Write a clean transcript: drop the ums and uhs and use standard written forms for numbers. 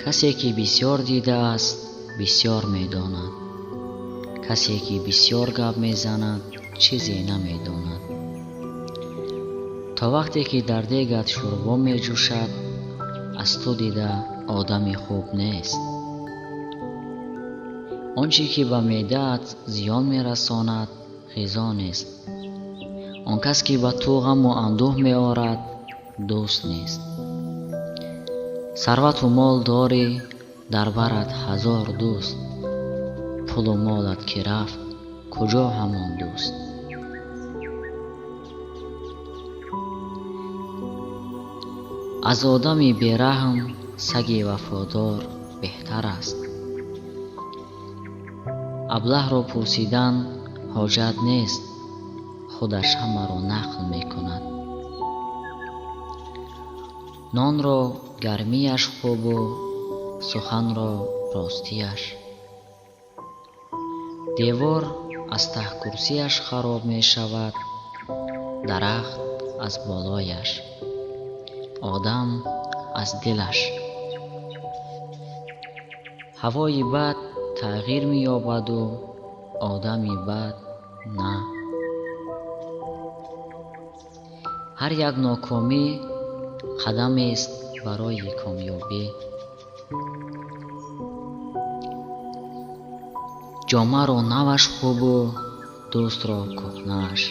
Касе ки бисёр дидааст, бисёр медонад. Касе ки бисёр гап мезанад, чизе намедонад. То вақте ки дар дегат шӯрбо меҷӯшад, аз ту дида одами хуб нест. Он чӣ ки ба меъдаат зиён мерасонад, ғизо нест. Он кас ки ба ту ғаму андӯҳ меорад, дӯст нест. Сарвату мол дорӣ, дар барат ҳазор дӯст. Пулу молат ки рафт, куҷо ҳамон дӯст? Аз одами бераҳм саги вафодор беҳтар аст. Аблаҳро пурсидан ҳоҷат нест, худаш ҳамаро нақл мекунад. Нонро гармиаш хубу суханро ростиаш. Девор аз таҳкурсиаш хароб мешавад, дарахт аз болояш, одам аз дилаш. Ҳавои бад тағйир меёбаду одами бад на. Ҳар як нокомӣ қадамест барои комёбӣ. Ҷомаро наваш хубу дӯстро кӯҳнааш.